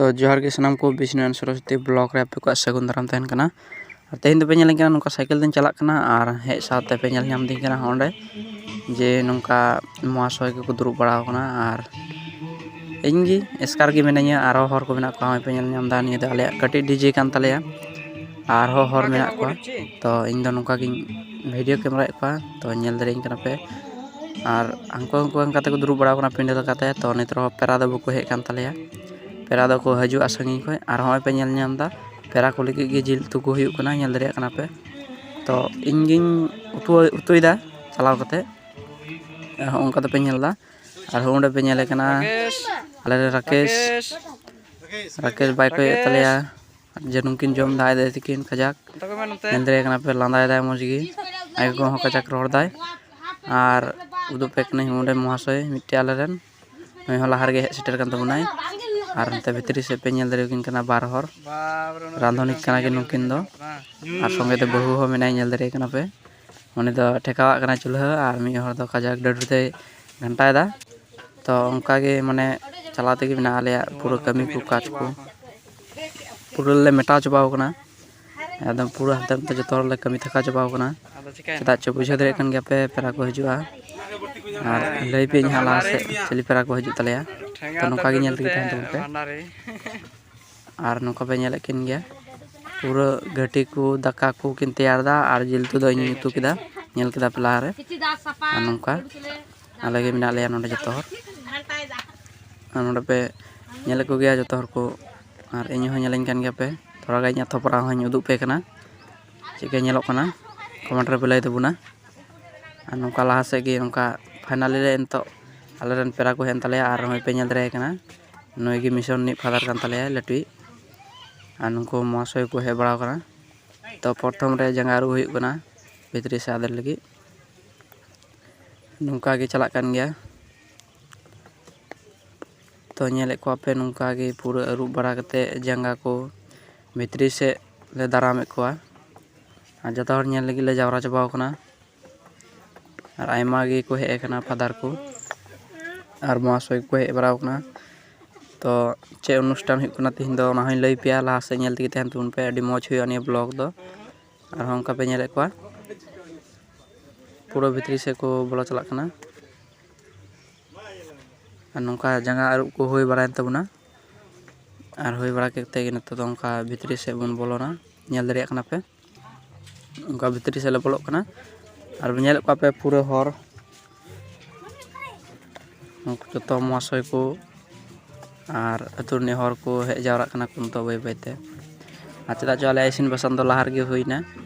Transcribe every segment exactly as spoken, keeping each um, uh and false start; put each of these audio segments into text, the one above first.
ᱛᱚ ᱡᱚᱦᱟᱨ ᱜᱮ ᱥᱟᱱᱟᱢ ᱠᱚ, ᱵᱤᱥᱱᱩ ᱥᱚᱨᱚᱥᱚᱛᱤ ᱵᱞᱚᱜ ᱨᱮ ᱟᱯᱮ ᱠᱚᱣᱟᱜ ᱥᱟᱹᱜᱩᱱ ᱫᱟᱨᱟᱢ ᱛᱟᱦᱮᱱ ᱠᱟᱱᱟ᱾ ᱟᱨ ᱛᱮᱦᱮᱧ ᱫᱚᱯᱮ ᱧᱮᱞᱤᱧ ᱠᱟᱱᱟ ᱱᱚᱝᱠᱟ ᱥᱟᱭᱠᱮᱞ ᱛᱮᱧ ᱪᱟᱞᱟᱜ ᱠᱟᱱᱟ, ᱟᱨ ᱦᱮᱡ ᱥᱟᱶᱛᱮ ᱯᱮ ᱧᱮᱞ ᱧᱟᱢ ᱫᱤᱧ ᱠᱟᱱᱟ ᱚᱸᱰᱮ ᱡᱮ ᱱᱚᱝᱠᱟ ᱢᱚᱦᱟᱥᱚᱭ ᱠᱚᱠᱚ ᱫᱩᱲᱩᱵ ᱵᱟᱲᱟ ᱟᱠᱟᱱᱟ᱾ ᱟᱨ ᱤᱧ ᱜᱮ ᱮᱥᱠᱟᱨ ᱜᱮ ᱢᱤᱱᱟᱹᱧᱟ, ᱟᱨᱦᱚᱸ ᱦᱚᱲ ᱠᱚ ᱢᱮᱱᱟᱜ ᱠᱚᱣᱟ, ᱦᱚᱸᱜᱼᱚᱭ ᱯᱮ ᱧᱮᱞ ᱧᱟᱢ ᱮᱫᱟ᱾ ᱱᱤᱭᱟᱹ ᱫᱚ ᱟᱞᱮᱭᱟᱜ ᱠᱟᱹᱴᱤᱡ ᱰᱤᱡᱮ ᱠᱟᱱ ᱛᱟᱞᱮᱭᱟ, ᱟᱨᱦᱚᱸ ᱦᱚᱲ ᱢᱮᱱᱟᱜ ᱠᱚᱣᱟ᱾ ᱛᱚ ᱤᱧ ᱫᱚ ᱱᱚᱝᱠᱟ ᱜᱤᱧ ᱵᱷᱤᱰᱤᱭᱳ ᱠᱮᱢᱮᱨᱟᱭᱮᱫ ᱠᱚᱣᱟ, ᱛᱚ ᱧᱮᱞ ᱫᱟᱲᱮᱭᱟᱹᱧ ᱠᱟᱱᱟ ᱯᱮ᱾ ᱟᱨ ᱦᱟᱱᱠᱩ ᱦᱟᱱᱠᱩ ᱠᱟᱛᱮ ᱠᱚ ᱫᱩᱲᱩᱵ ᱵᱟᱲᱟ ᱟᱠᱟᱱᱟ ᱯᱤᱸᱰᱟᱹ ᱞᱮᱠᱟᱛᱮ᱾ ᱛᱚ ᱱᱤᱛ ᱨᱮᱦᱚᱸ ᱯᱮᱲᱟ ᱫᱚ ᱵᱟᱠᱚ ᱦᱮᱡ ᱠᱟᱱ ᱛᱟᱞᱮᱭᱟ, ᱯᱮᱲᱟ ᱫᱚᱠᱚ ᱦᱤᱡᱩᱜᱼᱟ ᱥᱟᱺᱜᱤᱧ ᱠᱷᱚᱱ᱾ ᱟᱨ ᱦᱚᱸᱜᱼᱚᱭ ᱯᱮ ᱧᱮᱞ ᱧᱟᱢ ᱮᱫᱟ, ᱯᱮᱲᱟ ᱠᱚ ᱞᱟᱹᱜᱤᱫ ᱜᱮ ᱡᱤᱞ ᱩᱛᱩ ᱠᱚ ᱦᱩᱭᱩᱜ ᱠᱟᱱᱟ, ᱧᱮᱞ ᱫᱟᱲᱮᱭᱟᱜ ᱠᱟᱱᱟ ᱯᱮ᱾ ᱛᱚ ᱤᱧ ᱜᱤᱧ ᱩᱛᱩ ᱩᱛᱩᱭᱮᱫᱟ ᱪᱟᱞᱟᱣ ᱠᱟᱛᱮ, ᱦᱚᱸᱜᱼᱚ ᱱᱚᱝᱠᱟ ᱫᱚᱯᱮ ᱧᱮᱞ ᱮᱫᱟ᱾ ᱟᱨ ᱦᱚᱸ ᱚᱸᱰᱮ ᱯᱮ ᱧᱮᱞᱮ ᱠᱟᱱᱟ, ᱟᱞᱮ ᱨᱮᱱ ᱨᱟᱠᱮᱥ, ᱨᱟᱠᱮᱥ ᱵᱟᱭ ᱠᱚᱭᱚᱜ ᱛᱟᱞᱮᱭᱟ᱾ ᱡᱮ ᱱᱩᱝᱠᱤᱱ ᱡᱚᱢ ᱫᱟᱭ ᱫᱟᱭ ᱛᱟᱹᱠᱤᱱ ᱠᱟᱡᱟᱠ᱾ ᱧᱮᱞ ᱫᱟᱲᱮᱭᱟᱜ ᱠᱟᱱᱟ ᱯᱮ, ᱞᱟᱸᱫᱟᱭ ᱫᱟᱭ ᱢᱚᱡᱽ ᱜᱮ, ᱟᱭᱳ ᱠᱚᱦᱚᱸ ᱠᱟᱡᱟᱠ ᱨᱚᱲ ᱫᱟᱭ᱾ ᱟᱨ ᱩᱫᱩᱜ ᱯᱮ ᱠᱟᱹᱱᱟᱹᱧ ᱚᱸᱰᱮ ᱢᱚᱦᱟᱥᱚᱭ ᱢᱤᱫᱴᱮᱡ ᱟᱞᱮ ᱨᱮᱱ, ᱱᱩᱭ ᱦᱚᱸ ᱞᱟᱦᱟ ᱨᱮᱜᱮ ᱦᱮᱡ ᱥᱮᱴᱮᱨ ᱠᱟᱱ ᱛᱟᱵᱚᱱᱟᱭ᱾ ᱟᱨ ᱱᱚᱛᱮ ᱵᱷᱤᱛᱨᱤ ᱥᱮᱫ ᱯᱮ ᱧᱮᱞ ᱫᱟᱲᱮᱭᱟᱠᱤᱱ ᱠᱟᱱᱟ ᱵᱟᱨ ᱦᱚᱲ, ᱨᱟᱸᱫᱷᱩᱱᱤ ᱠᱟᱱᱟ ᱠᱤᱱ ᱱᱩᱠᱤᱱ ᱫᱚ᱾ ᱟᱨ ᱥᱚᱸᱜᱮ ᱛᱮ ᱵᱟᱹᱦᱩ ᱦᱚᱸ ᱢᱮᱱᱟᱭ, ᱧᱮᱞ ᱫᱟᱲᱮᱭᱟᱭ ᱠᱟᱱᱟ ᱯᱮ᱾ ᱩᱱᱤ ᱫᱚ ᱴᱷᱮᱠᱟᱣᱟᱜ ᱠᱟᱱᱟᱭ ᱪᱩᱞᱦᱟᱹ, ᱟᱨ ᱢᱤᱫ ᱦᱚᱲ ᱫᱚ ᱠᱟᱡᱟᱠ ᱰᱟᱹᱰᱩ ᱛᱮᱭ ᱜᱷᱟᱱᱴᱟᱭᱮᱫᱟ᱾ ᱛᱚ ᱚᱱᱠᱟ ᱜᱮ ᱢᱟᱱᱮ ᱪᱟᱞᱟᱣ ᱛᱮᱜᱮ ᱢᱮᱱᱟᱜᱼᱟ ᱟᱞᱮᱭᱟᱜ ᱯᱩᱨᱟᱹ ᱠᱟᱹᱢᱤ ᱠᱚ, ᱠᱟᱡᱽ ᱠᱚ ᱯᱩᱨᱟᱹ ᱞᱮ ᱢᱮᱴᱟᱣ ᱪᱟᱵᱟᱣ ᱠᱟᱱᱟ᱾ ᱮᱠᱫᱚᱢ ᱯᱩᱨᱟᱹ ᱦᱟᱱᱛᱮ ᱱᱟᱛᱮ ᱡᱚᱛᱚ ᱦᱚᱲᱞᱮ ᱠᱟᱹᱢᱤ ᱛᱷᱟᱠᱟ ᱪᱟᱵᱟᱣ ᱠᱟᱱᱟ᱾ ᱪᱮᱫᱟᱜ ᱪᱚ ᱵᱩᱡᱷᱟᱹᱣ ᱫᱟᱲᱮᱭᱟᱜ ᱠᱟᱱ ᱜᱮᱭᱟ ᱯᱮ, ᱯᱮᱲᱟ ᱠᱚ ᱦᱤᱡᱩᱜᱼᱟ᱾ ᱟᱨ ᱞᱟᱹᱭ ᱯᱮ ᱤᱧ ᱦᱟᱸᱜ ᱞᱟᱦᱟ ᱥᱮᱫ ᱪᱤᱞᱤ ᱯᱮᱲᱟ ᱠᱚ ᱦᱤᱡᱩᱜ ᱛᱟᱞᱮᱭᱟ᱾ ᱛᱚ ᱱᱚᱝᱠᱟ ᱜᱮ ᱧᱮᱞ ᱛᱮᱜᱮ ᱛᱟᱦᱮᱱ ᱛᱟᱵᱚᱱ ᱯᱮ᱾ ᱟᱨ ᱱᱚᱝᱠᱟ ᱯᱮ ᱧᱮᱞᱮᱫ ᱠᱤᱱ ᱜᱮᱭᱟ, ᱯᱩᱨᱟᱹ ᱜᱷᱟᱹᱴᱤ ᱠᱚ ᱫᱟᱠᱟ ᱠᱚ ᱠᱤᱱ ᱛᱮᱭᱟᱨ ᱮᱫᱟ, ᱟᱨ ᱡᱤᱞ ᱩᱛᱩ ᱫᱚ ᱤᱧᱤᱧ ᱩᱛᱩ ᱠᱮᱫᱟ, ᱧᱮᱞ ᱠᱮᱫᱟ ᱯᱮ ᱞᱟᱦᱟᱨᱮ᱾ ᱟᱨ ᱱᱚᱝᱠᱟ ᱟᱞᱮ ᱜᱮ ᱢᱮᱱᱟᱜ ᱞᱮᱭᱟ ᱱᱚᱰᱮ ᱡᱚᱛᱚ ᱦᱚᱲ᱾ ᱟᱨ ᱱᱚᱰᱮ ᱯᱮ ᱧᱮᱞᱮᱫ ᱠᱚᱜᱮᱭᱟ ᱡᱚᱛᱚ ᱦᱚᱲ ᱠᱚ, ᱟᱨ ᱤᱧ ᱦᱚᱸ ᱧᱮᱞᱤᱧ ᱠᱟᱱ ᱜᱮᱭᱟ ᱯᱮ᱾ ᱛᱷᱚᱲᱟ ᱜᱟᱱ ᱤᱧᱟᱹᱜ ᱛᱷᱚᱯᱨᱟ ᱦᱚᱸᱧ ᱩᱫᱩᱜ ᱯᱮ ᱠᱟᱱᱟ, ᱪᱮᱫ ᱞᱮᱠᱟ ᱧᱮᱞᱚᱜ ᱠᱟᱱᱟ, ᱠᱚᱢᱮᱱᱴ ᱨᱮᱯᱮ ᱞᱟᱹᱭ ᱛᱟᱵᱚᱱᱟ᱾ ᱟᱨ ᱱᱚᱝᱠᱟ ᱞᱟᱦᱟ ᱥᱮᱫ ᱜᱮ ᱱᱚᱝᱠᱟ ᱯᱷᱟᱭᱱᱟᱞᱤ ᱨᱮ ᱱᱤᱛᱚᱜ ᱟᱞᱮᱨᱮᱱ ᱯᱮᱲᱟ ᱠᱚ ᱦᱮᱡ ᱮᱱ ᱛᱟᱞᱮᱭᱟ, ᱟᱨ ᱱᱚᱜᱼᱚᱭ ᱯᱮ ᱧᱮᱞ ᱫᱟᱲᱮᱭᱟᱭ ᱠᱟᱱᱟ, ᱱᱩᱭ ᱜᱮ ᱢᱤᱥᱚᱱ ᱨᱤᱱᱤᱡ ᱯᱷᱟᱫᱟᱨ ᱠᱟᱱ ᱛᱟᱞᱮᱭᱟᱭ ᱞᱟᱹᱴᱩᱭᱤᱡ᱾ ᱟᱨ ᱱᱩᱠᱩ ᱢᱚᱦᱟᱥᱚᱭ ᱠᱚ ᱦᱮᱡ ᱵᱟᱲᱟᱣ ᱠᱟᱱᱟ᱾ ᱛᱚ ᱯᱨᱚᱛᱷᱚᱢ ᱨᱮ ᱡᱟᱸᱜᱟ ᱟᱹᱨᱩᱵ ᱦᱩᱭᱩᱜ ᱠᱟᱱᱟ ᱵᱷᱤᱛᱨᱤ ᱥᱮᱫ ᱟᱫᱮᱨ ᱞᱟᱹᱜᱤᱫ᱾ ᱱᱚᱝᱠᱟ ᱜᱮ ᱪᱟᱞᱟᱜ ᱠᱟᱱ ᱜᱮᱭᱟ᱾ ᱛᱚ ᱧᱮᱞᱮᱫ ᱠᱚᱣᱟ ᱯᱮ ᱱᱚᱝᱠᱟ ᱜᱮ ᱯᱩᱨᱟᱹ ᱟᱹᱨᱩᱵ ᱵᱟᱲᱟ ᱠᱟᱛᱮ ᱡᱟᱸᱜᱟ ᱠᱚ ᱵᱷᱤᱛᱨᱤ ᱥᱮᱫ ᱞᱮ ᱫᱟᱨᱟᱢᱮᱫ ᱠᱚᱣᱟ᱾ ᱟᱨ ᱡᱚᱛᱚ ᱦᱚᱲ ᱧᱮᱞ ᱞᱟᱹᱜᱤᱫ ᱞᱮ ᱡᱟᱣᱨᱟ ᱪᱟᱵᱟᱣ ᱠᱟᱱᱟ᱾ ᱟᱨ ᱟᱭᱢᱟ ᱜᱮᱠᱚ ᱦᱮᱡ ᱟᱠᱟᱱᱟ ᱯᱷᱟᱫᱟᱨ ᱠᱚ, ᱟᱨ ᱢᱚᱦᱟᱥᱚᱭ ᱠᱚᱠᱚ ᱦᱮᱡ ᱵᱟᱲᱟᱣ ᱠᱟᱱᱟ᱾ ᱛᱚ ᱪᱮᱫ ᱚᱱᱩᱥᱴᱷᱟᱱ ᱦᱩᱭᱩᱜ ᱠᱟᱱᱟ ᱛᱮᱦᱮᱧ ᱫᱚ, ᱚᱱᱟ ᱦᱚᱸᱧ ᱞᱟᱹᱭ ᱯᱮᱭᱟ᱾ ᱞᱟᱦᱟ ᱥᱮᱫ ᱧᱮᱞ ᱛᱮᱜᱮ ᱛᱟᱦᱮᱱ ᱛᱟᱵᱚᱱ ᱯᱮ, ᱟᱹᱰᱤ ᱢᱚᱡᱽ ᱦᱩᱭᱩᱜᱼᱟ ᱱᱤᱭᱟᱹ ᱵᱞᱚᱜ ᱫᱚ᱾ ᱟᱨᱦᱚᱸ ᱚᱱᱠᱟ ᱯᱮ ᱧᱮᱞᱮᱫ ᱠᱚᱣᱟ, ᱯᱩᱨᱟᱹ ᱵᱷᱤᱛᱨᱤ ᱥᱮᱫ ᱠᱚ ᱵᱚᱞᱚ ᱪᱟᱞᱟᱜ ᱠᱟᱱᱟ᱾ ᱟᱨ ᱱᱚᱝᱠᱟ ᱡᱟᱸᱜᱟ ᱟᱹᱨᱩᱵ ᱠᱚ ᱦᱩᱭ ᱵᱟᱲᱟᱭᱮᱱ ᱛᱟᱵᱚᱱᱟ᱾ ᱟᱨ ᱦᱩᱭ ᱵᱟᱲᱟ ᱠᱟᱛᱮᱫ ᱜᱮ ᱱᱤᱛᱚᱜ ᱫᱚ ᱚᱱᱠᱟ ᱵᱷᱤᱛᱨᱤ ᱥᱮᱫ ᱵᱚᱱ ᱵᱚᱞᱚᱱᱟ᱾ ᱧᱮᱞ ᱫᱟᱲᱮᱭᱟᱜ ᱠᱟᱱᱟ ᱯᱮ, ᱚᱱᱠᱟ ᱵᱷᱤᱛᱨᱤ ᱥᱮᱫ ᱞᱮ ᱵᱚᱞᱚᱜ ᱠᱟᱱᱟ᱾ ᱟᱨ ᱧᱮᱞᱮᱫ ᱠᱚᱣᱟ ᱯᱮ ᱯᱩᱨᱟᱹ ᱦᱚᱨ, ᱩᱱᱠᱩ ᱡᱚᱛᱚ ᱢᱚᱦᱟᱥᱚᱭ ᱠᱚ ᱟᱨ ᱟᱹᱛᱩ ᱨᱤᱱᱤᱡ ᱦᱚᱲ ᱠᱚ ᱦᱮᱡ ᱡᱟᱣᱨᱟᱜ ᱠᱟᱱᱟ ᱠᱚ ᱱᱤᱛᱚᱜ ᱵᱟᱹᱭ ᱵᱟᱹᱭ ᱛᱮ᱾ ᱟᱨ ᱪᱮᱫᱟᱜ ᱪᱚ ᱟᱞᱮᱭᱟᱜ ᱤᱥᱤᱱ ᱵᱟᱥᱟᱝ ᱫᱚ ᱞᱟᱦᱟ ᱨᱮᱜᱮ ᱦᱩᱭᱱᱟ᱾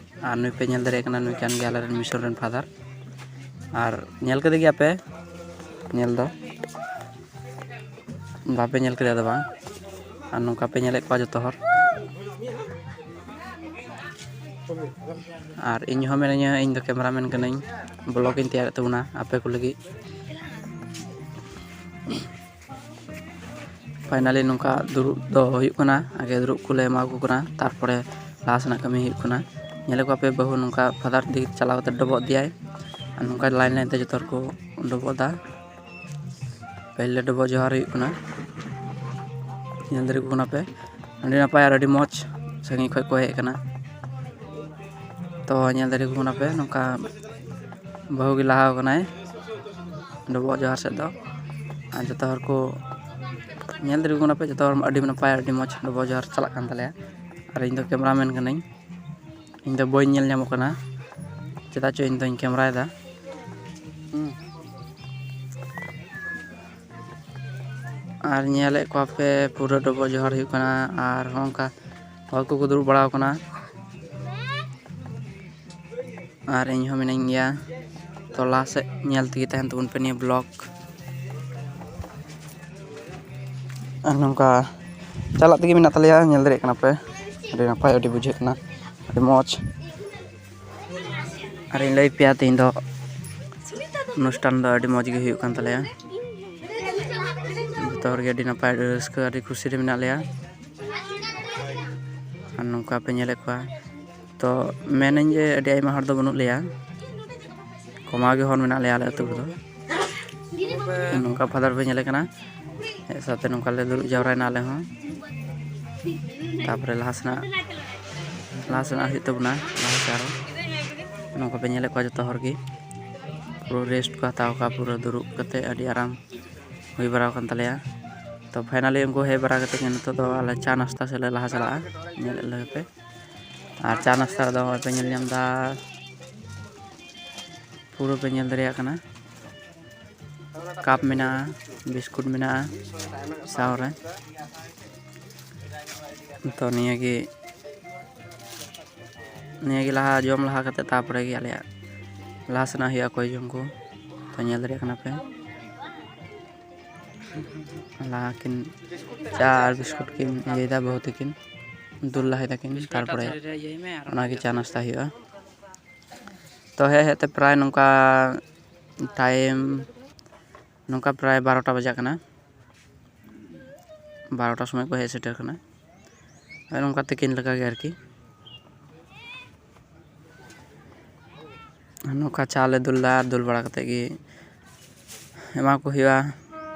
ᱟᱨ ᱱᱩᱭ ᱯᱮ ᱧᱮᱞ ᱫᱟᱲᱮᱭᱟᱜ ᱠᱟᱱᱟ, ᱱᱩᱭ ᱠᱟᱱ ᱜᱮᱭᱟ ᱟᱞᱮ ᱨᱮᱱ ᱢᱤᱥᱚᱱ ᱨᱮᱱ ᱯᱷᱟᱫᱟᱨ᱾ ᱟᱨ ᱧᱮᱞ ᱠᱮᱫᱮ ᱜᱮᱭᱟ ᱯᱮ, ᱧᱮᱞ ᱫᱚ ᱵᱟᱯᱮ ᱧᱮᱞ ᱠᱮᱫᱮᱭᱟ ᱫᱚ ᱵᱟᱝ, ᱟᱨ ᱱᱚᱝᱠᱟ ᱯᱮ ᱧᱮᱞᱮᱫ ᱠᱚᱣᱟ ᱡᱚᱛᱚ ᱦᱚᱲ᱾ ᱟᱨ ᱤᱧ ᱦᱚᱸ ᱢᱮᱱᱟᱹᱧᱟ, ᱤᱧ ᱫᱚ ᱠᱮᱢᱮᱨᱟᱢᱮᱱ ᱠᱟᱹᱱᱟᱹᱧ, ᱵᱞᱚᱜ ᱤᱧ ᱛᱮᱭᱟᱨᱮᱫ ᱛᱟᱵᱚᱱᱟ ᱟᱯᱮ ᱠᱚ ᱞᱟᱹᱜᱤᱫ᱾ ᱯᱷᱟᱭᱱᱟᱞᱤ ᱱᱚᱝᱠᱟ ᱫᱩᱲᱩᱵ ᱫᱚ ᱦᱩᱭᱩᱜ ᱠᱟᱱᱟ, ᱟᱜᱮ ᱫᱩᱲᱩᱵ ᱠᱚᱞᱮ ᱮᱢᱟ ᱠᱚ ᱠᱟᱱᱟ, ᱛᱟᱨᱯᱚᱨᱮ ᱞᱟᱦᱟ ᱥᱮᱱᱟᱜ ᱠᱟᱹᱢᱤ ᱦᱩᱭᱩᱜ ᱠᱟᱱᱟ᱾ ᱧᱮᱞᱮᱫ ᱠᱚᱣᱟ ᱯᱮ ᱵᱟᱹᱦᱩ ᱱᱚᱝᱠᱟ ᱯᱷᱟᱫᱟᱨ ᱫᱤᱠ ᱪᱟᱞᱟᱣ ᱠᱟᱛᱮ ᱰᱚᱵᱚᱜ ᱤᱫᱤᱭᱟᱭ, ᱟᱨ ᱱᱚᱝᱠᱟ ᱞᱟᱭᱤᱱ ᱞᱟᱭᱤᱱ ᱛᱮ ᱡᱚᱛᱚ ᱦᱚᱲ ᱠᱚ ᱰᱚᱵᱚᱜ ᱮᱫᱟ᱾ ᱯᱟᱹᱦᱤᱞ ᱰᱚᱵᱚᱜ ᱡᱚᱦᱟᱨ ᱦᱩᱭᱩᱜ ᱠᱟᱱᱟ, ᱧᱮᱞ ᱫᱟᱲᱮ ᱠᱚ ᱠᱟᱱᱟ ᱯᱮ, ᱟᱹᱰᱤ ᱱᱟᱯᱟᱭ ᱟᱨ ᱟᱹᱰᱤ ᱢᱚᱡᱽ ᱥᱟᱺᱜᱤᱧ ᱠᱷᱚᱱ ᱠᱚ ᱦᱮᱡ ᱟᱠᱟᱱᱟ᱾ ᱛᱚ ᱧᱮᱞ ᱫᱟᱲᱮ ᱠᱚ ᱠᱟᱱᱟ ᱯᱮ, ᱱᱚᱝᱠᱟ ᱵᱟᱹᱦᱩ ᱜᱮ ᱞᱟᱦᱟ ᱟᱠᱟᱱᱟᱭ ᱰᱚᱵᱚᱜ ᱡᱚᱦᱟᱨ ᱥᱮᱫ ᱫᱚ᱾ ᱟᱨ ᱡᱚᱛᱚ ᱦᱚᱲ ᱠᱚ ᱧᱮᱞ ᱫᱟᱲᱮ ᱠᱚ ᱠᱟᱱᱟ ᱯᱮ, ᱡᱚᱛᱚ ᱦᱚᱲ ᱟᱹᱰᱤ ᱱᱟᱯᱟᱭ ᱟᱹᱰᱤ ᱢᱚᱡᱽ ᱰᱚᱵᱚᱜ ᱡᱚᱦᱟᱨ ᱪᱟᱞᱟᱜ ᱠᱟᱱ ᱛᱟᱞᱮᱭᱟ᱾ ᱟᱨ ᱤᱧ ᱫᱚ ᱠᱮᱢᱮᱨᱟᱢᱮᱱ ᱠᱟᱹᱱᱟᱹᱧ, ᱤᱧ ᱫᱚ ᱵᱟᱹᱧ ᱧᱮᱞ ᱧᱟᱢᱚᱜ ᱠᱟᱱᱟ, ᱪᱮᱫᱟᱜ ᱪᱚ ᱤᱧ ᱫᱚᱧ ᱠᱮᱢᱮᱨᱟᱭᱮᱫᱟ᱾ ᱦᱩᱸ᱾ ᱟᱨ ᱧᱮᱞᱮᱫ ᱠᱚᱣᱟ ᱯᱮ ᱯᱩᱨᱟᱹ ᱰᱚᱵᱚᱜ ᱡᱚᱦᱟᱨ ᱦᱩᱭᱩᱜ ᱠᱟᱱᱟ, ᱟᱨ ᱦᱚᱸ ᱚᱱᱠᱟ ᱦᱚᱲ ᱠᱚᱠᱚ ᱫᱩᱲᱩᱵ ᱵᱟᱲᱟ ᱟᱠᱟᱱᱟ᱾ ᱟᱨ ᱤᱧ ᱦᱚᱸ ᱢᱤᱱᱟᱹᱧ ᱜᱮᱭᱟ᱾ ᱛᱚ ᱞᱟᱦᱟ ᱥᱮᱫ ᱧᱮᱞ ᱛᱮᱜᱮ ᱛᱟᱦᱮᱱ ᱛᱟᱵᱚᱱ ᱯᱮ ᱱᱤᱭᱟᱹ ᱵᱞᱚᱜ᱾ ᱟᱨ ᱱᱚᱝᱠᱟ ᱪᱟᱞᱟᱜ ᱛᱮᱜᱮ ᱢᱮᱱᱟᱜ ᱛᱟᱞᱮᱭᱟ, ᱧᱮᱞ ᱫᱟᱲᱮᱭᱟᱜ ᱠᱟᱱᱟ ᱯᱮ, ᱟᱹᱰᱤ ᱱᱟᱯᱟᱭ, ᱟᱹᱰᱤ ᱵᱩᱡᱷᱟᱹᱜ ᱠᱟᱱᱟ, ᱟᱹᱰᱤ ᱢᱚᱡᱽ᱾ ᱟᱨᱤᱧ ᱞᱟᱹᱭ ᱯᱮᱭᱟ, ᱛᱮᱦᱮᱧ ᱫᱚ ᱚᱱᱩᱥᱴᱷᱟᱱ ᱫᱚ ᱟᱹᱰᱤ ᱢᱚᱡᱽ ᱜᱮ ᱦᱩᱭᱩᱜ ᱠᱟᱱ ᱛᱟᱞᱮᱭᱟ᱾ ᱡᱚᱛᱚ ᱦᱚᱲ ᱜᱮ ᱟᱹᱰᱤ ᱱᱟᱯᱟᱭ, ᱟᱹᱰᱤ ᱨᱟᱹᱥᱠᱟᱹ, ᱟᱹᱰᱤ ᱠᱩᱥᱤ ᱨᱮ ᱢᱮᱱᱟᱜ ᱞᱮᱭᱟ᱾ ᱟᱨ ᱱᱚᱝᱠᱟ ᱯᱮ ᱧᱮᱞᱮᱫ ᱠᱚᱣᱟ, ᱛᱚ ᱢᱮᱱᱟᱹᱧ ᱡᱮ ᱟᱹᱰᱤ ᱟᱭᱢᱟ ᱦᱚᱲ ᱫᱚ ᱵᱟᱹᱱᱩᱜ ᱞᱮᱭᱟ, ᱠᱚᱢᱟᱣ ᱜᱮ ᱦᱚᱲ ᱢᱮᱱᱟᱜ ᱞᱮᱭᱟ ᱟᱞᱮ ᱟᱹᱛᱩ ᱨᱮᱫᱚ᱾ ᱱᱚᱝᱠᱟ ᱯᱷᱟᱫᱟᱨ ᱯᱮ ᱧᱮᱞᱮ ᱠᱟᱱᱟ, ᱦᱮᱡ ᱥᱟᱶᱛᱮ ᱱᱚᱝᱠᱟ ᱞᱮ ᱫᱩᱲᱩᱵ ᱡᱟᱣᱨᱟᱭᱮᱱᱟ ᱟᱞᱮ ᱦᱚᱸ᱾ ᱛᱟᱨᱯᱚᱨᱮ ᱞᱟᱦᱟ ᱥᱮᱱᱟᱜ, ᱞᱟᱦᱟ ᱥᱮᱱᱟᱜ ᱦᱩᱭᱩᱜ ᱛᱟᱵᱚᱱᱟ, ᱞᱟᱦᱟ ᱥᱮᱫ ᱟᱨᱚ᱾ ᱱᱚᱝᱠᱟ ᱯᱮ ᱧᱮᱞᱮᱫ ᱠᱚᱣᱟ ᱡᱚᱛᱚ ᱦᱚᱲ ᱜᱮ᱾ ᱯᱩᱨᱟᱹ rest ᱠᱚ ᱦᱟᱛᱟᱣ ᱠᱟᱜᱼᱟ, ᱯᱩᱨᱟᱹ ᱫᱩᱲᱩᱵ ᱠᱟᱛᱮ ᱟᱹᱰᱤ ᱟᱨᱟᱢ ᱦᱩᱭ ᱵᱟᱲᱟ ᱟᱠᱟᱱ ᱛᱟᱞᱮᱭᱟ᱾ ᱛᱚ finally ᱩᱱᱠᱩ ᱦᱮᱡ ᱵᱟᱲᱟ ᱠᱟᱛᱮ ᱜᱮ ᱱᱤᱛᱚᱜ ᱫᱚ ᱟᱞᱮ ᱪᱟ ᱱᱟᱥᱛᱟ ᱥᱮᱫ ᱞᱮ ᱞᱟᱦᱟ ᱪᱟᱞᱟᱜᱼᱟ᱾ ᱧᱮᱞᱮᱫ ᱞᱮᱜᱮ ᱯᱮ᱾ ᱟᱨ ᱪᱟ ᱱᱟᱥᱛᱟ ᱨᱮᱫᱚ ᱱᱚᱜᱼᱚᱭ ᱯᱮ ᱧᱮᱞ ᱧᱟᱢ ᱮᱫᱟ, ᱯᱩᱨᱟᱹ ᱯᱮ ᱧᱮᱞ ᱫᱟᱲᱮᱭᱟᱜ ᱠᱟᱱᱟ᱾ ᱠᱟᱯ ᱢᱮᱱᱟᱜᱼᱟ, ᱵᱤᱥᱠᱩᱴ ᱢᱮᱱᱟᱜᱼᱟ ᱥᱟᱶᱨᱮ᱾ ᱛᱚ ᱱᱤᱭᱟᱹᱜᱮ, ᱱᱤᱭᱟᱹᱜᱮ ᱞᱟᱦᱟ ᱡᱚᱢ ᱞᱟᱦᱟ ᱠᱟᱛᱮ ᱛᱟᱨᱯᱚᱨᱮ ᱜᱮ ᱟᱞᱮᱭᱟᱜ ᱞᱟᱦᱟ ᱥᱮᱱᱟᱜ ᱦᱩᱭᱩᱜᱼᱟ ᱚᱠᱚᱭ ᱡᱚᱢ ᱠᱚ᱾ ᱛᱚ ᱧᱮᱞ ᱫᱟᱲᱮᱭᱟᱜ ᱠᱟᱱᱟ ᱯᱮ, ᱞᱟᱦᱟ ᱠᱤᱱ ᱪᱟ ᱟᱨ ᱵᱤᱥᱠᱩᱴ ᱠᱤᱱ ᱤᱭᱟᱹᱭᱮᱫᱟ, ᱵᱟᱹᱦᱩ ᱛᱟᱹᱠᱤᱱ ᱫᱩᱞ ᱞᱟᱦᱟᱭ ᱛᱟᱹᱠᱤᱱ, ᱛᱟᱨᱯᱚᱨᱮ ᱚᱱᱟᱜᱮ ᱪᱟ ᱱᱟᱥᱛᱟ ᱦᱩᱭᱩᱜᱼᱟ᱾ ᱛᱚ ᱦᱮᱡ ᱦᱮᱡ ᱛᱮ ᱯᱨᱟᱭ ᱱᱚᱝᱠᱟ time, ᱱᱚᱝᱠᱟ ᱯᱨᱟᱭ ᱵᱟᱨᱚᱴᱟ ᱵᱟᱡᱟᱜ ᱠᱟᱱᱟ, ᱵᱟᱨᱚᱴᱟ ᱥᱚᱢᱚᱭ ᱠᱚ ᱦᱮᱡ ᱥᱮᱴᱮᱨ ᱠᱟᱱᱟ᱾ ᱦᱳᱭ, ᱱᱚᱝᱠᱟ ᱛᱤᱠᱤᱱ ᱞᱮᱠᱟᱜᱮ ᱟᱨᱠᱤ᱾ ᱱᱚᱝᱠᱟ ᱪᱟ ᱞᱮ ᱫᱩᱞ ᱫᱟ, ᱟᱨ ᱫᱩᱞ ᱵᱟᱲᱟ ᱠᱟᱛᱮᱫ ᱜᱮ ᱮᱢᱟ ᱠᱚ ᱦᱩᱭᱩᱜᱼᱟ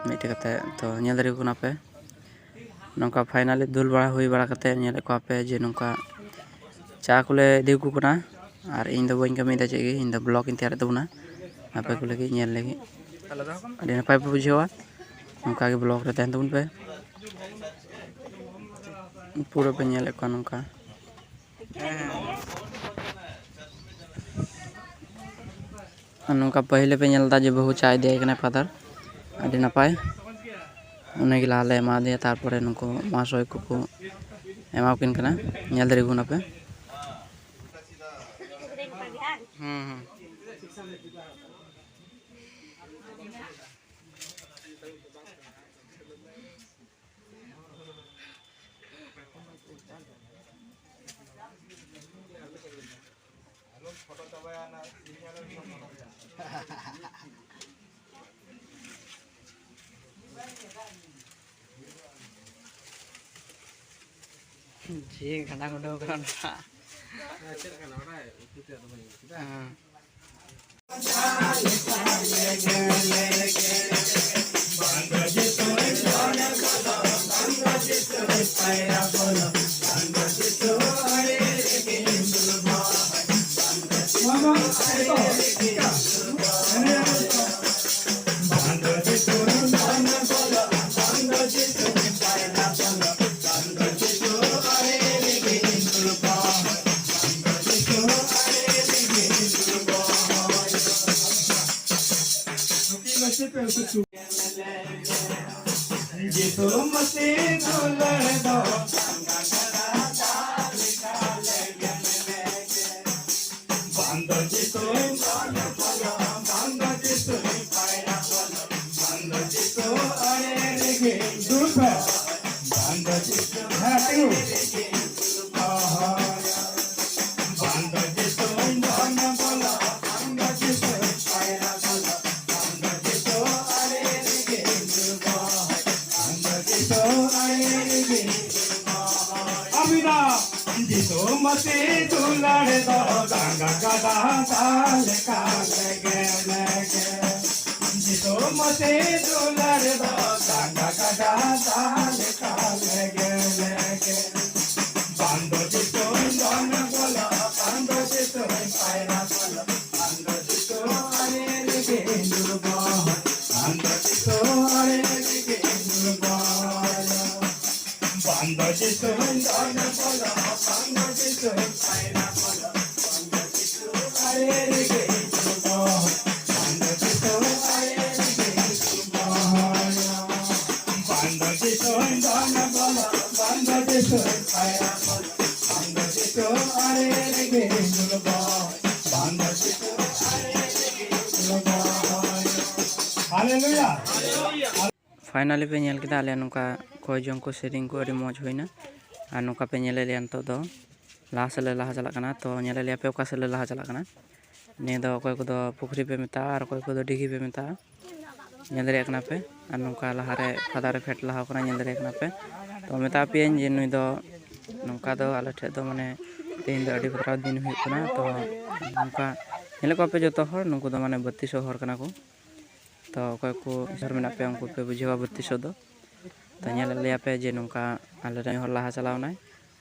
ᱢᱤᱫᱴᱮᱡ ᱠᱟᱛᱮᱫ᱾ ᱛᱚ ᱧᱮᱞ ᱫᱟᱲᱮ ᱠᱚ ᱠᱟᱱᱟ ᱯᱮ, ᱱᱚᱝᱠᱟ finally ᱫᱩᱞ ᱵᱟᱲᱟ ᱦᱩᱭ ᱵᱟᱲᱟ ᱠᱟᱛᱮᱫ ᱧᱮᱞᱮᱫ ᱠᱚᱣᱟ ᱯᱮ ᱡᱮ ᱱᱚᱝᱠᱟ ᱪᱟ ᱠᱚᱞᱮ ᱤᱫᱤ ᱟᱠᱚ ᱠᱟᱱᱟ᱾ ᱟᱨ ᱤᱧ ᱫᱚ ᱵᱟᱹᱧ ᱠᱟᱹᱢᱤᱭᱮᱫᱟ ᱪᱮᱫ ᱜᱮ, ᱤᱧ ᱫᱚ vlog ᱤᱧ ᱛᱮᱭᱟᱨᱮᱫ ᱛᱟᱵᱚᱱᱟ ᱟᱯᱮ ᱠᱚ ᱞᱟᱹᱜᱤᱫ ᱧᱮᱞ ᱞᱟᱹᱜᱤᱫ᱾ ᱟᱹᱰᱤ ᱱᱟᱯᱟᱭ ᱯᱮ ᱵᱩᱡᱷᱟᱹᱣᱟ, ᱱᱚᱝᱠᱟ ᱜᱮ vlog ᱨᱮ ᱛᱟᱦᱮᱱ ᱛᱟᱵᱚᱱ ᱯᱮ᱾ ᱯᱩᱨᱟᱹ ᱯᱮ ᱧᱮᱞᱮᱫ ᱠᱚᱣᱟ ᱱᱚᱝᱠᱟ᱾ ᱟᱨ ᱱᱚᱝᱠᱟ ᱯᱟᱹᱦᱤᱞ ᱯᱮ ᱧᱮᱞ ᱮᱫᱟ ᱡᱮ ᱵᱟᱹᱦᱩ ᱪᱟ ᱤᱫᱤᱭᱟᱭ ᱠᱟᱱᱟᱭ father, ᱟᱹᱰᱤ ᱱᱟᱯᱟᱭ᱾ ᱩᱱᱤ ᱜᱮ ᱞᱟᱦᱟ ᱞᱮ ᱮᱢᱟ ᱫᱮᱭᱟ, ᱛᱟᱨᱯᱚᱨᱮ ᱱᱩᱠᱩ ᱢᱟᱦᱟᱥᱚᱭ ᱠᱚᱠᱚ ᱮᱢᱟ ᱠᱤᱱ ᱠᱟᱱᱟ, ᱧᱮᱞ ᱫᱟᱲᱮ ᱠᱚ ᱠᱟᱱᱟ ᱯᱮ᱾ ᱦᱩᱸ, ᱦᱩᱸ᱾ ᱡᱤᱣᱤ ᱜᱷᱟᱱᱟ ᱜᱩᱰᱟᱹᱣ ᱠᱟᱱᱟ ᱱᱟᱦᱟᱜ᱾ ᱦᱮᱸ᱾ ᱡᱤᱥᱩ ᱢᱟᱥᱤ ᱫᱩᱞᱟᱹᱲ ᱫᱚ ᱵᱟᱝ ᱫᱚ ᱡᱤᱥᱩ, ᱵᱟᱝ ᱫᱚ ᱡᱤᱥᱩ, ᱵᱟᱝ ᱫᱚ ᱡᱤᱥᱩ, ᱟᱲᱮ ᱨᱮᱜᱮ ᱫᱩᱲᱩᱵ ᱯᱮ᱾ ᱵᱟᱝ ᱫᱚ ᱡᱤᱥᱩ, ᱦᱮᱸ, ᱛᱤᱸᱜᱩ᱾ ᱟᱵᱤᱱᱟ ᱡᱤᱥᱩ ᱢᱟᱥᱤ ᱫᱩᱞᱟᱹᱲ ᱫᱚ ᱜᱟᱝᱜᱟ ᱜᱟᱰᱟ ᱫᱟᱜ ᱞᱮᱠᱟ ᱞᱮᱜᱮ ᱞᱮᱜᱮ᱾ ᱡᱤᱥᱩ ᱢᱟᱥᱤ ᱫᱩᱞᱟᱹᱲ ᱫᱚ ᱜᱟᱝᱜᱟ ᱜᱟᱰᱟ ᱫᱟᱜ ᱞᱮᱠᱟ ᱞᱮᱜᱮ ᱞᱮᱜᱮ᱾ ᱵᱟᱝ ᱫᱚ ᱡᱤᱥᱩ ᱫᱚᱱ ᱵᱚᱞᱚ, ᱵᱟᱝ ᱫᱚ ᱡᱤᱥᱩ ᱯᱟᱭᱨᱟ ᱵᱚᱞᱚ, ᱵᱟᱝ ᱫᱚ ᱡᱤᱥᱩ ᱟᱲᱮ ᱨᱮᱜᱮ ᱫᱩᱲᱩᱵᱚᱜ, ᱵᱟᱝ ᱫᱚ ᱡᱤᱥᱩ ᱟᱲᱮ ᱨᱮᱜᱮ ᱫᱩᱲᱩᱵᱚᱜ᱾ ᱵᱟᱝ ᱫᱚ ᱡᱤᱥᱩ ᱫᱚᱱ ᱵᱚᱞᱚ, ᱵᱟᱝ ᱫᱚ ᱡᱤᱥᱩ ᱯᱟᱭᱨᱟ ᱵᱚᱞᱚ, ᱵᱟᱝ ᱫᱚ ᱡᱤᱥᱩ ᱟᱲᱮ ᱨᱮᱜᱮ ᱫᱩᱲᱩᱵᱚᱜ, ᱵᱟᱝ ᱫᱚ ᱡᱤᱥᱩ ᱟᱲᱮ ᱨᱮᱜᱮ ᱫᱩᱲᱩᱵᱚᱜ᱾ ᱵᱟᱝ ᱫᱚ ᱡᱤᱥᱩ ᱫᱚᱱ ᱵᱚᱞᱚ, ᱵᱟᱝ ᱫᱚ ᱡᱤᱥᱩ ᱯᱟᱭᱨᱟ ᱵᱚᱞᱚ, ᱵᱟᱝ ᱫᱚ ᱡᱤᱥᱩ ᱟᱲᱮ ᱨᱮᱜᱮ ᱫᱩᱲᱩᱵᱚᱜ, ᱵᱟᱝ ᱫᱚ ᱡᱤᱥᱩ ᱟᱲᱮ ᱨᱮᱜᱮ ᱫᱩᱲᱩᱵᱚᱜ᱾ ᱦᱟᱞᱮᱞᱩᱭᱟ᱾ Finally ᱯᱮ ᱧᱮᱞ ᱠᱮᱫᱟ ᱟᱞᱮ ᱱᱚᱝᱠᱟ ᱠᱚᱭ ᱡᱚᱝ ᱠᱚ ᱥᱮᱨᱮᱧ ᱠᱚ ᱟᱹᱰᱤ ᱢᱚᱡᱽ ᱦᱩᱭᱱᱟ᱾ ᱟᱨ ᱱᱚᱝᱠᱟ ᱯᱮ ᱧᱮᱞᱮᱫ ᱞᱮᱭᱟ ᱱᱤᱛᱚᱜ ᱫᱚ ᱞᱟᱦᱟ ᱥᱮᱫ ᱞᱮ ᱞᱟᱦᱟ ᱪᱟᱞᱟᱜ ᱠᱟᱱᱟ᱾ ᱛᱚ ᱧᱮᱞᱮᱫ ᱞᱮᱭᱟ ᱯᱮ ᱚᱠᱟ ᱥᱮᱫ ᱞᱮ ᱞᱟᱦᱟ ᱪᱟᱞᱟᱜ ᱠᱟᱱᱟ᱾ ᱱᱤᱭᱟᱹ ᱫᱚ ᱚᱠᱚᱭ ᱠᱚᱫᱚ ᱯᱩᱠᱷᱨᱤ ᱯᱮ ᱢᱮᱛᱟᱜᱼᱟ ᱟᱨ ᱚᱠᱚᱭ ᱠᱚᱫᱚ ᱰᱤᱜᱷᱤ ᱯᱮ ᱢᱮᱛᱟᱜᱼᱟ᱾ ᱧᱮᱞ ᱫᱟᱲᱮᱭᱟᱜ ᱠᱟᱱᱟ ᱯᱮ᱾ ᱟᱨ ᱱᱚᱝᱠᱟ ᱞᱟᱦᱟᱨᱮ ᱯᱷᱟᱫᱟᱨᱮ ᱯᱷᱮᱰ ᱞᱟᱦᱟ ᱠᱟᱱᱟ, ᱧᱮᱞ ᱫᱟᱲᱮᱭᱟᱜ ᱠᱟᱱᱟ ᱯᱮ᱾ ᱛᱚ ᱢᱮᱛᱟ ᱯᱮᱭᱟᱹᱧ ᱡᱮ ᱱᱩᱭ ᱫᱚ ᱱᱚᱝᱠᱟ ᱫᱚ ᱟᱞᱮ ᱴᱷᱮᱡ ᱫᱚ ᱢᱟᱱᱮ ᱛᱮᱦᱮᱧ ᱫᱚ ᱟᱹᱰᱤ ᱵᱟᱛᱨᱟᱣ ᱫᱤᱱ ᱦᱩᱭᱩᱜ ᱠᱟᱱᱟ᱾ ᱛᱚ ᱱᱚᱝᱠᱟ ᱧᱮᱞᱮᱫ ᱠᱚᱣᱟ ᱯᱮ ᱡᱚᱛᱚ ᱦᱚᱲ, ᱱᱩᱠᱩ ᱫᱚ ᱢᱟᱱᱮ ᱵᱟᱹᱛᱤᱥᱚᱜ ᱦᱚᱲ ᱠᱟᱱᱟ ᱠᱚ᱾ ᱛᱚ ᱚᱠᱚᱭ ᱠᱚ ᱤᱥᱚᱨ ᱢᱮᱱᱟᱜ ᱯᱮᱭᱟ ᱩᱱᱠᱩ ᱯᱮ ᱵᱩᱡᱷᱟᱹᱣᱟ ᱵᱟᱹᱛᱤᱥᱚᱜ ᱫᱚ᱾ ᱛᱚ ᱧᱮᱞᱮᱫ ᱞᱮᱭᱟ ᱯᱮ ᱡᱮ ᱱᱚᱝᱠᱟ ᱟᱞᱮ ᱨᱮᱱ ᱦᱚᱲ ᱞᱟᱦᱟ ᱪᱟᱞᱟᱣ ᱮᱱᱟᱭ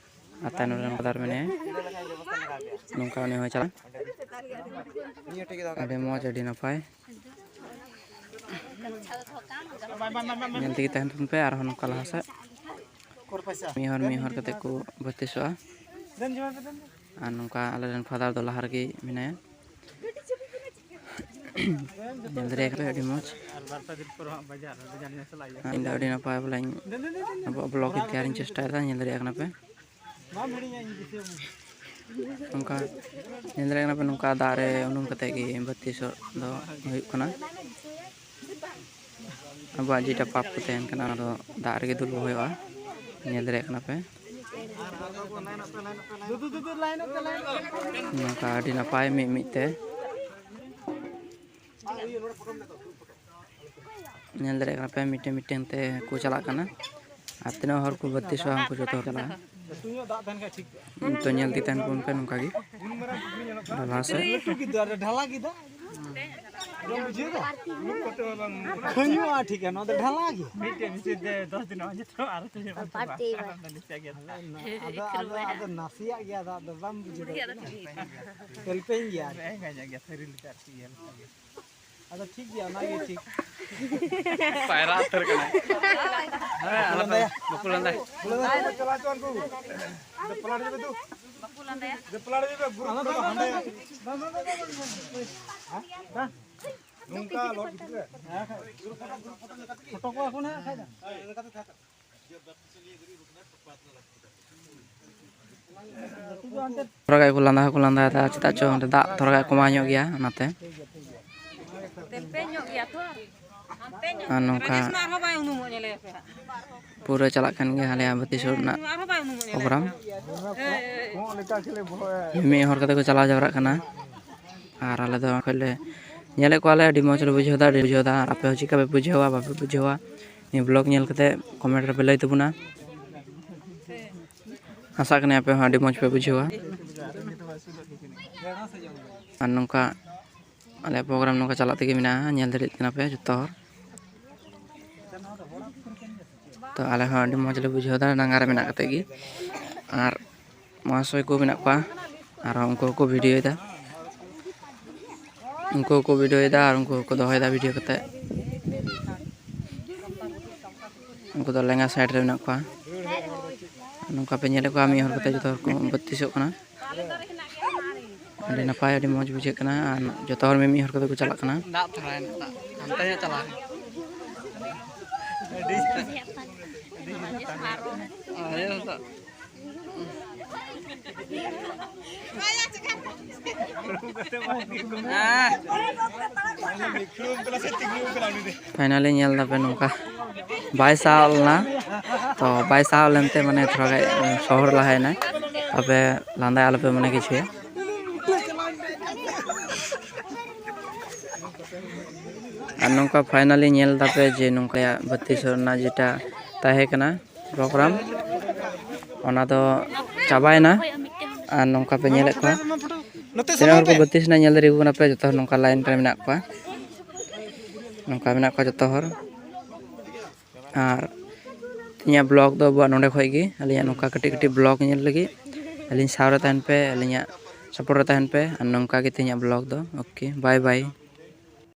ᱟᱨ ᱛᱟᱭᱱᱚᱢ ᱨᱮ ᱱᱚᱝᱠᱟ ᱫᱟᱨ ᱢᱮᱱᱟᱭᱟ, ᱱᱚᱝᱠᱟ ᱩᱱᱤ ᱦᱚᱸᱭ ᱪᱟᱞᱟᱜ᱾ ᱟᱹᱰᱤ ᱢᱚᱡᱽ, ᱟᱹᱰᱤ ᱱᱟᱯᱟᱭ᱾ ᱧᱮᱞ ᱛᱮᱜᱮ ᱛᱟᱦᱮᱱ ᱛᱟᱵᱚᱱ ᱯᱮ ᱟᱨᱦᱚᱸ ᱱᱚᱝᱠᱟ ᱞᱟᱦᱟ ᱥᱮᱫ᱾ ᱢᱤᱫ ᱦᱚᱲ ᱢᱤᱫ ᱦᱚᱲ ᱠᱟᱛᱮ ᱠᱚ ᱵᱷᱚᱨᱛᱤᱥᱚᱜᱼᱟ᱾ ᱟᱨ ᱱᱚᱝᱠᱟ ᱟᱞᱮ ᱨᱮᱱ ᱯᱷᱟᱫᱟᱨ ᱫᱚ ᱞᱟᱦᱟ ᱨᱮᱜᱮ ᱢᱮᱱᱟᱭᱟ᱾ ᱧᱮᱞ ᱫᱟᱲᱮᱭᱟᱜ ᱠᱟᱱᱟ ᱯᱮ ᱟᱹᱰᱤ ᱢᱚᱡᱽ᱾ ᱤᱧ ᱫᱚ ᱟᱹᱰᱤ ᱱᱟᱯᱟᱭ ᱵᱚᱞᱮ ᱟᱵᱚᱣᱟᱜ ᱵᱞᱚᱜ ᱤᱧ ᱛᱮᱭᱟᱨᱤᱧ ᱪᱮᱥᱴᱟᱭᱮᱫᱟ, ᱧᱮᱞ ᱫᱟᱲᱮᱭᱟᱜ ᱠᱟᱱᱟ ᱯᱮ᱾ ᱱᱚᱝᱠᱟ ᱧᱮᱞ ᱫᱟᱲᱮᱭᱟᱜ ᱠᱟᱱᱟ ᱯᱮ, ᱱᱚᱝᱠᱟ ᱫᱟᱜ ᱨᱮ ᱩᱱᱩᱢ ᱠᱟᱛᱮ ᱜᱮ ᱵᱟᱹᱛᱤᱥᱚᱜ ᱫᱚ ᱦᱩᱭᱩᱜ ᱠᱟᱱᱟ᱾ ᱟᱵᱚᱣᱟᱜ ᱡᱮᱴᱟ ᱯᱟᱯ ᱠᱚ ᱛᱟᱦᱮᱱ ᱠᱟᱱᱟ, ᱚᱱᱟ ᱫᱚ ᱫᱟᱜ ᱨᱮᱜᱮ ᱫᱩᱞ ᱦᱩᱭᱩᱜᱼᱟ᱾ ᱧᱮᱞ ᱫᱟᱲᱮᱭᱟᱜ ᱠᱟᱱᱟ ᱯᱮ᱾ ᱱᱚᱝᱠᱟ ᱟᱹᱰᱤ ᱱᱟᱯᱟᱭ ᱢᱤᱫ ᱢᱤᱫ ᱛᱮ ᱧᱮᱞ ᱫᱟᱲᱮᱭᱟᱜ ᱠᱟᱱᱟ ᱯᱮ, ᱢᱤᱫᱴᱮᱱ ᱢᱤᱫᱴᱮᱱ ᱛᱮ ᱠᱚ ᱪᱟᱞᱟᱜ ᱠᱟᱱᱟ᱾ ᱟᱨ ᱛᱤᱱᱟᱹᱜ ᱦᱚᱲ ᱠᱚ ᱵᱷᱚᱨᱛᱤ ᱥᱚᱜᱼᱟ, ᱩᱱᱠᱩ ᱡᱚᱛᱚ ᱦᱚᱲ ᱪᱟᱞᱟᱜᱼᱟ᱾ ᱛᱚ ᱧᱮᱞ ᱛᱮ ᱛᱟᱦᱮᱱ ᱯᱮ ᱚᱱᱠᱟ ᱜᱮ᱾ ᱞᱟᱦᱟ ᱥᱮᱫ᱾ ᱠᱷᱟᱹᱧᱚᱜᱼᱟ, ᱴᱷᱤᱠ ᱜᱮᱭᱟ, ᱱᱚᱣᱟ ᱫᱚ ᱰᱷᱟᱞᱟ ᱜᱮᱭᱟ᱾ ᱢᱤᱫᱴᱮᱱ ᱢᱤᱫᱴᱮᱱ ᱛᱮ ᱫᱚᱥ ᱫᱤᱱ ᱚᱱᱟ ᱡᱚᱛᱚ ᱟᱨ ᱛᱮ ᱯᱟᱨᱴᱤ ᱵᱟᱝ᱾ ᱟᱫᱚ, ᱟᱫᱚ, ᱟᱫᱚ ᱱᱟᱥᱮᱭᱟᱜ ᱜᱮᱭᱟ, ᱟᱫᱚ, ᱟᱫᱚ ᱵᱟᱢ ᱵᱩᱡᱷᱟᱹᱣ ᱫᱟᱲᱮᱭᱟᱜ ᱠᱟᱱᱟ᱾ ᱦᱮᱞᱯᱮᱧ ᱜᱮᱭᱟ᱾ ᱦᱮᱸ, ᱜᱟᱱᱚᱜ ᱜᱮᱭᱟ, ᱥᱟᱹᱨᱤ ᱞᱮᱠᱟ ᱟᱨᱠᱤ ᱧᱮᱞ ᱠᱚᱜᱮ᱾ ᱟᱫᱚ ᱴᱷᱤᱠ ᱜᱮᱭᱟ, ᱚᱱᱟᱜᱮ ᱴᱷᱤᱠ᱾ ᱯᱟᱭᱨᱟ ᱩᱛᱟᱹᱨ ᱠᱟᱱᱟᱭ᱾ ᱦᱮᱸ, ᱟᱞᱚ ᱯᱮ, ᱵᱟᱠᱚ ᱞᱟᱸᱫᱟᱭᱟ᱾ ᱵᱟᱠᱚ ᱞᱟᱸᱫᱟᱭᱟ᱾ ᱪᱟᱞᱟᱣ ᱦᱚᱪᱚᱣᱟᱱ ᱠᱚ᱾ ᱫᱮᱯᱞᱟ ᱨᱮ ᱡᱮ ᱫᱩ᱾ ᱫᱮᱯᱞᱟ ᱨᱮ ᱡᱮ ᱜᱩᱨᱩ ᱯᱷᱳᱴᱳ ᱫᱚ ᱦᱟᱸᱰᱮ᱾ ᱵᱟᱝ, ᱵᱟᱝ, ᱵᱟᱝ, ᱵᱟᱝ, ᱵᱟᱝ᱾ ᱦᱮᱸ? ᱵᱟᱝ᱾ ᱱᱚᱝᱠᱟ ᱞᱚᱦᱚᱫ ᱜᱤᱛᱤᱞ ᱨᱮ᱾ ᱯᱷᱳᱴᱳ ᱠᱚᱣᱟ ᱠᱚ ᱱᱟᱦᱟᱜ ᱠᱷᱟᱡ ᱫᱚ᱾ ᱛᱷᱚᱲᱟ ᱜᱟᱱ ᱠᱚ ᱞᱟᱸᱫᱟ ᱦᱚᱸᱠᱚ ᱞᱟᱸᱫᱟᱭᱮᱫᱟ, ᱪᱮᱫᱟᱜ ᱪᱚ ᱚᱸᱰᱮ ᱫᱟᱜ ᱛᱷᱚᱲᱟ ᱜᱟᱱ ᱠᱚᱢᱟᱣ ᱧᱚᱜ ᱜᱮᱭᱟ, ᱚᱱᱟᱛᱮ᱾ ᱟᱨ ᱱᱚᱝᱠᱟ ᱨᱟᱡᱮᱥ ᱢᱟ ᱟᱨᱦᱚᱸ ᱵᱟᱭ ᱩᱱᱩᱢᱚᱜ, ᱧᱮᱞᱮᱭᱟ ᱯᱮ ᱦᱟᱸᱜ᱾ ᱯᱩᱨᱟᱹ ᱪᱟᱞᱟᱜ ᱠᱟᱱ ᱜᱮᱭᱟ ᱟᱞᱮᱭᱟᱜ ᱵᱟᱹᱛᱤ ᱥᱩᱨ ᱨᱮᱱᱟᱜ ᱯᱨᱳᱜᱨᱟᱢ᱾ ᱢᱤᱫ ᱦᱚᱲ ᱠᱟᱛᱮ ᱠᱚ ᱪᱟᱞᱟᱣ ᱡᱟᱣᱨᱟᱜ ᱠᱟᱱᱟ᱾ ᱟᱨ ᱟᱞᱮ ᱫᱚ ᱚᱱᱟ ᱠᱷᱚᱡ ᱞᱮ ᱧᱮᱞᱮᱫ ᱠᱚᱣᱟᱞᱮ, ᱟᱹᱰᱤ ᱢᱚᱡᱽ ᱞᱮ ᱵᱩᱡᱷᱟᱹᱣ ᱮᱫᱟ, ᱟᱹᱰᱤ ᱵᱩᱡᱷᱟᱹᱣ ᱮᱫᱟ᱾ ᱟᱨ ᱟᱯᱮ ᱦᱚᱸ ᱪᱮᱫ ᱞᱮᱠᱟ ᱯᱮ ᱵᱩᱡᱷᱟᱹᱣᱟ, ᱵᱟᱯᱮ ᱵᱩᱡᱷᱟᱹᱣᱟ, ᱱᱤᱭᱟᱹ ᱵᱞᱚᱜᱽ ᱧᱮᱞ ᱠᱟᱛᱮ ᱠᱚᱢᱮᱱᱴ ᱨᱮᱯᱮ ᱞᱟᱹᱭ ᱛᱟᱵᱚᱱᱟ᱾ ᱟᱥᱟᱜ ᱠᱟᱹᱱᱟᱹᱧ ᱟᱯᱮ ᱦᱚᱸ ᱟᱹᱰᱤ ᱢᱚᱡᱽ ᱯᱮ ᱵᱩᱡᱷᱟᱹᱣᱟ᱾ ᱟᱨ ᱱᱚᱝᱠᱟ ᱟᱞᱮᱭᱟᱜ ᱯᱨᱳᱜᱨᱟᱢ ᱱᱚᱝᱠᱟ ᱪᱟᱞᱟᱜ ᱛᱮᱜᱮ ᱢᱮᱱᱟᱜᱼᱟ, ᱧᱮᱞ ᱫᱟᱲᱮᱭᱟᱜ ᱠᱟᱱᱟ ᱯᱮ ᱡᱚᱛᱚ ᱦᱚᱲ᱾ ᱛᱚ ᱟᱞᱮ ᱦᱚᱸ ᱟᱹᱰᱤ ᱢᱚᱡᱽ ᱞᱮ ᱵᱩᱡᱷᱟᱹᱣ ᱮᱫᱟ ᱰᱟᱸᱜᱟ ᱨᱮ ᱢᱮᱱᱟᱜ ᱠᱟᱛᱮ ᱜᱮ᱾ ᱟᱨ ᱢᱚᱦᱟᱥᱚᱭ ᱠᱚ ᱢᱮᱱᱟᱜ ᱠᱚᱣᱟ, ᱟᱨ ᱩᱱᱠᱩ ᱦᱚᱸᱠᱚ ᱵᱷᱤᱰᱤᱭᱳᱭᱮᱫᱟ᱾ ᱩᱱᱠᱩ ᱦᱚᱸᱠᱚ ᱵᱷᱤᱰᱤᱭᱳᱭᱮᱫᱟ ᱟᱨ ᱩᱱᱠᱩ ᱦᱚᱸᱠᱚ ᱫᱚᱦᱚᱭᱮᱫᱟ ᱵᱷᱤᱰᱤᱭᱳ ᱠᱟᱛᱮ᱾ ᱩᱱᱠᱩ ᱫᱚ ᱞᱮᱸᱜᱟ ᱥᱟᱭᱤᱰ ᱨᱮ ᱢᱮᱱᱟᱜ ᱠᱚᱣᱟ᱾ ᱱᱚᱝᱠᱟ ᱯᱮ ᱧᱮᱞᱮᱫ ᱠᱚᱣᱟ, ᱢᱤᱫ ᱦᱚᱲ ᱠᱟᱛᱮ ᱡᱚᱛᱚ ᱦᱚᱲ ᱠᱚ ᱵᱟᱹᱛᱤᱥᱚᱜ ᱠᱟᱱᱟ᱾ ᱟᱹᱰᱤ ᱱᱟᱯᱟᱭ, ᱟᱹᱰᱤ ᱢᱚᱡᱽ ᱵᱩᱡᱷᱟᱹᱜ ᱠᱟᱱᱟ᱾ ᱟᱨ ᱡᱚᱛᱚ ᱦᱚᱲ ᱢᱤᱢᱤᱫ ᱦᱚᱲ ᱠᱟᱛᱮ ᱠᱚ ᱪᱟᱞᱟᱜ ᱠᱟᱱᱟ᱾ ᱫᱟᱜ ᱛᱷᱚᱲᱟ ᱦᱟᱱᱛᱮ ᱧᱚᱜ ᱪᱟᱞᱟᱣ᱾ ᱯᱷᱟᱭᱱᱟᱞᱤ ᱧᱮᱞ ᱫᱟᱯᱮ ᱱᱚᱝᱠᱟ ᱵᱟᱭ ᱥᱟᱦᱟᱣ ᱞᱮᱱᱟ, ᱛᱚ ᱵᱟᱭ ᱥᱟᱦᱟᱣ ᱞᱮᱱᱛᱮ ᱢᱟᱱᱮ ᱛᱷᱚᱲᱟ ᱜᱟᱱ ᱥᱚᱦᱚᱨ ᱞᱟᱦᱟᱭᱮᱱᱟᱭ᱾ ᱟᱯᱮ ᱞᱟᱸᱫᱟᱭ ᱟᱞᱚᱯᱮ ᱢᱚᱱᱮ ᱠᱤᱪᱷᱩᱭᱟ᱾ ᱟᱨ ᱱᱚᱝᱠᱟ ᱯᱷᱟᱭᱱᱟᱞᱤ ᱧᱮᱞ ᱫᱟᱯᱮ ᱡᱮ ᱱᱚᱝᱠᱟᱭᱟᱜ ᱵᱟᱹᱛᱤᱥᱚᱜ ᱨᱮᱱᱟᱜ ᱡᱮᱴᱟ ᱛᱟᱦᱮᱸ ᱠᱟᱱᱟ ᱯᱨᱳᱜᱨᱟᱢ, ᱚᱱᱟ ᱫᱚ ᱪᱟᱵᱟᱭᱮᱱᱟ᱾ ᱟᱨ ᱱᱚᱝᱠᱟ ᱯᱮ ᱧᱮᱞᱮᱫ ᱠᱚᱣᱟ ᱛᱤᱱᱟᱹᱜ ᱦᱚᱲ ᱠᱚ ᱵᱟᱹᱛᱤᱥ ᱮᱱᱟ, ᱧᱮᱞ ᱫᱟᱲᱮᱭᱟᱠᱚ ᱠᱟᱱᱟ ᱯᱮ, ᱡᱚᱛᱚ ᱦᱚᱲ ᱱᱚᱝᱠᱟ ᱞᱟᱭᱤᱱ ᱨᱮ ᱢᱮᱱᱟᱜ ᱠᱚᱣᱟ, ᱱᱚᱝᱠᱟ ᱢᱮᱱᱟᱜ ᱠᱚᱣᱟ ᱡᱚᱛᱚ ᱦᱚᱲ᱾ ᱟᱨ ᱤᱧᱟᱹᱜ ᱵᱞᱚᱜ ᱫᱚ ᱟᱵᱚᱣᱟᱜ ᱱᱚᱸᱰᱮ ᱠᱷᱚᱡ ᱜᱮ, ᱟᱹᱞᱤᱧᱟᱜ ᱱᱚᱝᱠᱟ ᱠᱟᱹᱴᱤᱡ ᱠᱟᱹᱴᱤᱡ ᱵᱞᱚᱜ ᱧᱮᱞ ᱞᱟᱹᱜᱤᱫ ᱟᱹᱞᱤᱧ ᱥᱟᱶ ᱨᱮ ᱛᱟᱦᱮᱱ ᱯᱮ, ᱟᱹᱞᱤᱧᱟᱜ ᱥᱟᱯᱳᱨᱴ ᱨᱮ ᱛᱟᱦᱮᱱ ᱯᱮ᱾ ᱟᱨ ᱱᱚᱝᱠᱟ ᱜᱮ ᱛᱮᱦᱮᱧᱟᱜ ᱵᱞᱚᱜ ᱫᱚ᱾ ᱳᱠᱮ, ᱵᱟᱭ ᱵᱟᱭ᱾